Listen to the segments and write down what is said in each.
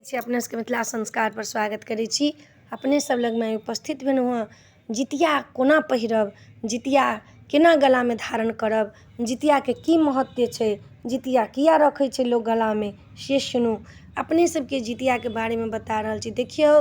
छी अपने सबके मिथिला संस्कारपर स्वागत करै छी। अपने सब लगमे उपस्थित भेलहुँ हँ। जितिया कोना पहिरब, जितिया केना गलामे धारण करब, जितियाके की महत्व छै, जितिया किया रखै छै लोक गलामे, से सुनू। अपने सबके जितियाके बारेमे बता रहल छी। देखियौ,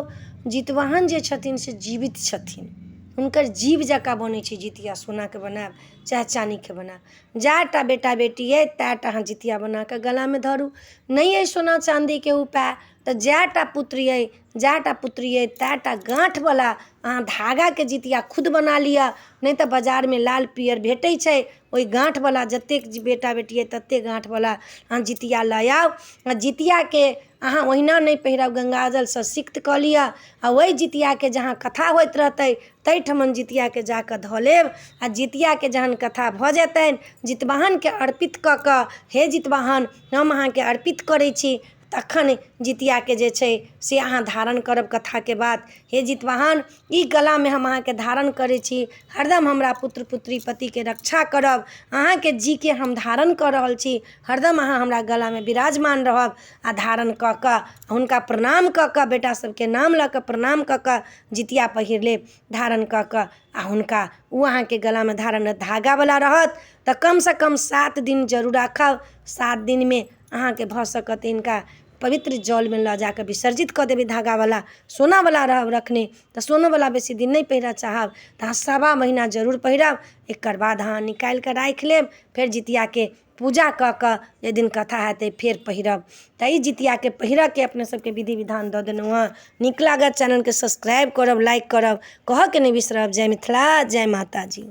जितवाहन जे छथिन से जीवित छथिन, हुनकर जीव जकाँ बनै छै जितिया। सोनाके बनायब चाहे चानीके बनायब, जाए टा बेटा बेटी अइ तए टा अहाँ जितिया बना कऽ गलामे धरू। नहि अइ सोना चाँदीके उपाय तऽ जाए टा पुत्री अइ, जाए टा पुत्री अइ, तए टा गाँठवला अहाँ धागाके जितिया खुद बना लिअ, नहि तऽ बाजारमे लाल पीयर भेटै छै। ओहि गाँठवला जतेक बेटा बेटी अइ ततेक गाँठवला अहाँ जितिया लऽ आउ आ जितियाके अहाँ ओहिना नहि पहिरब, गङ्गाजलसँ सिक्त कऽ लिअ आ ओहि जितियाके जहाँ कथा होइत रहतै ताहिठमन जितियाके जा कऽ धऽ लेब। आ जितियाके जहन कथा भऽ जेतनि, जितवाहनके अर्पित कऽ कऽ, हे जितवाहन हम अहाँके अर्पित करै छी, तखन जितियाके जे छै से अहाँ धारण करब। कथाके बाद, हे जितवाहन ई गलामे हम अहाँके धारण करै छी, हरदम हमरा पुत्र पुत्री पतिके रक्षा करब। अहाँके जीके हम धारण कऽ रहल छी, हरदम अहाँ हमरा गलामे विराजमान रहब। आ धारण कऽ कऽ हुनका प्रणाम कऽ कऽ, बेटा सबके नाम लऽ कऽ प्रणाम कऽ कऽ जितिया पहिर लेब धारण कऽ कऽ, आ हुनका ओ अहाँके गलामे धारण धागावला रहत तऽ कमसँ कम 7 दिन जरूर राखब। 7 दिनमे अहाँके भऽ सकत हिनका पवित्र जलमे लऽ जा कऽ विसर्जित कऽ देबै धागावला। सोनावला रहब रखने तऽ सोनोवला बेसी दिन नहि पहिरऽ चाहब तऽ अहाँ 1.25 महीना जरूर पहिरब। एकर बाद अहाँ निकालि कऽ राखि लेब, फेर जितियाके पूजा कऽ कऽ जाहि दिन कथा हेतै फेर पहिरब। तऽ ई जितियाके पहिरऽके अपने सबके विधि विधान दऽ देलहुँ हँ। नीक लागत चैनलके सब्सक्राइब करब, लाइक करब, कहऽके नहि बिसरब। जय मिथिला, जय माताजी।